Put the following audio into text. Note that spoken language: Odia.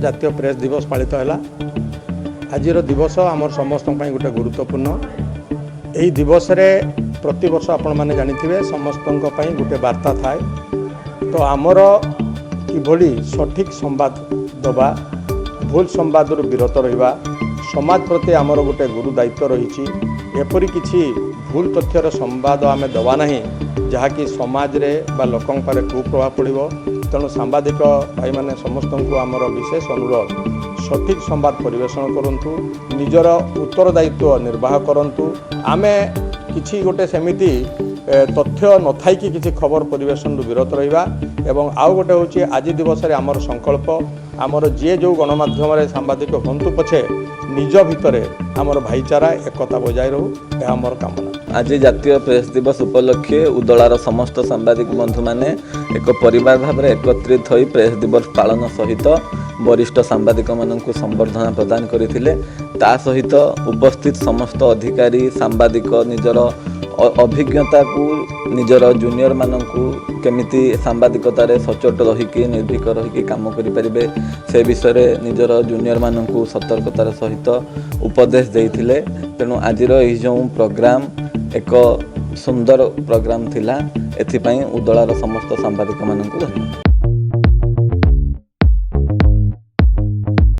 ଜାତୀୟ ପ୍ରେସ୍ ଦିବସ ପାଳିତ ହେଲା। ଆଜିର ଦିବସ ଆମର ସମସ୍ତଙ୍କ ପାଇଁ ଗୋଟେ ଗୁରୁତ୍ୱପୂର୍ଣ୍ଣ। ଏହି ଦିବସରେ ପ୍ରତିବର୍ଷ ଆପଣମାନେ ଜାଣିଥିବେ, ସମସ୍ତଙ୍କ ପାଇଁ ଗୋଟେ ବାର୍ତ୍ତା ଥାଏ। ତ ଆମର କିଭଳି ସଠିକ୍ ସମ୍ବାଦ ଦେବା, ଭୁଲ ସମ୍ବାଦରୁ ବିରତ ରହିବା, ସମାଜ ପ୍ରତି ଆମର ଗୋଟେ ଗୁରୁ ଦାୟିତ୍ୱ ରହିଛି। ଏପରି କିଛି ଭୁଲ ତଥ୍ୟର ସମ୍ବାଦ ଆମେ ଦେବା ନାହିଁ, ଯାହାକି ସମାଜରେ ବା ଲୋକଙ୍କ ପାଖରେ କୁପ୍ରଭାବ ପଡ଼ିବ। ତେଣୁ ସାମ୍ବାଦିକ ଭାଇମାନେ, ସମସ୍ତଙ୍କୁ ଆମର ବିଶେଷ ଅନୁରୋଧ, ସଠିକ୍ ସମ୍ବାଦ ପରିବେଷଣ କରନ୍ତୁ, ନିଜର ଉତ୍ତରଦାୟିତ୍ୱ ନିର୍ବାହ କରନ୍ତୁ। ଆମେ କିଛି ଗୋଟେ ସେମିତି ତଥ୍ୟ ନଥାଇକି କିଛି ଖବର ପରିବେଷଣରୁ ବିରତ ରହିବା। ଏବଂ ଆଉ ଗୋଟେ ହେଉଛି, ଆଜି ଦିବସରେ ଆମର ସଂକଳ୍ପ, ଆମର ଯିଏ ଯେଉଁ ଗଣମାଧ୍ୟମରେ ସାମ୍ବାଦିକ ହୁଅନ୍ତୁ ପଛେ, ନିଜ ଭିତରେ ଆମର ଭାଇଚାରା, ଏକତା ବଜାୟ ରହୁ, ଏହା ଆମର କାମନା। ଆଜି ଜାତୀୟ ପ୍ରେସ୍ ଦିବସ ଉପଲକ୍ଷେ ଉଦଳାର ସମସ୍ତ ସାମ୍ବାଦିକ ବନ୍ଧୁମାନେ ଏକ ପରିବାର ଭାବରେ ଏକତ୍ରିତ ହୋଇ ପ୍ରେସ୍ ଦିବସ ପାଳନ ସହିତ ବରିଷ୍ଠ ସାମ୍ବାଦିକମାନଙ୍କୁ ସମ୍ବର୍ଦ୍ଧନା ପ୍ରଦାନ କରିଥିଲେ। ତା ସହିତ ଉପସ୍ଥିତ ସମସ୍ତ ଅଧିକାରୀ, ସାମ୍ବାଦିକ ନିଜର ଅଭିଜ୍ଞତାକୁ ନିଜର ଜୁନିୟରମାନଙ୍କୁ କେମିତି ସାମ୍ବାଦିକତାରେ ସଚୋଟ ରହିକି, ନିର୍ଭୀକ ରହିକି କାମ କରିପାରିବେ, ସେ ବିଷୟରେ ନିଜର ଜୁନିୟରମାନଙ୍କୁ ସତର୍କତାର ସହିତ ଉପଦେଶ ଦେଇଥିଲେ। ତେଣୁ ଆଜିର ଏହି ଯେଉଁ ପ୍ରୋଗ୍ରାମ ଏକ ସୁନ୍ଦର ପ୍ରୋଗ୍ରାମ ଥିଲା। ଏଥିପାଇଁ ଉଦଳାର ସମସ୍ତ ସାମ୍ବାଦିକମାନଙ୍କୁ ଧନ୍ୟବାଦ।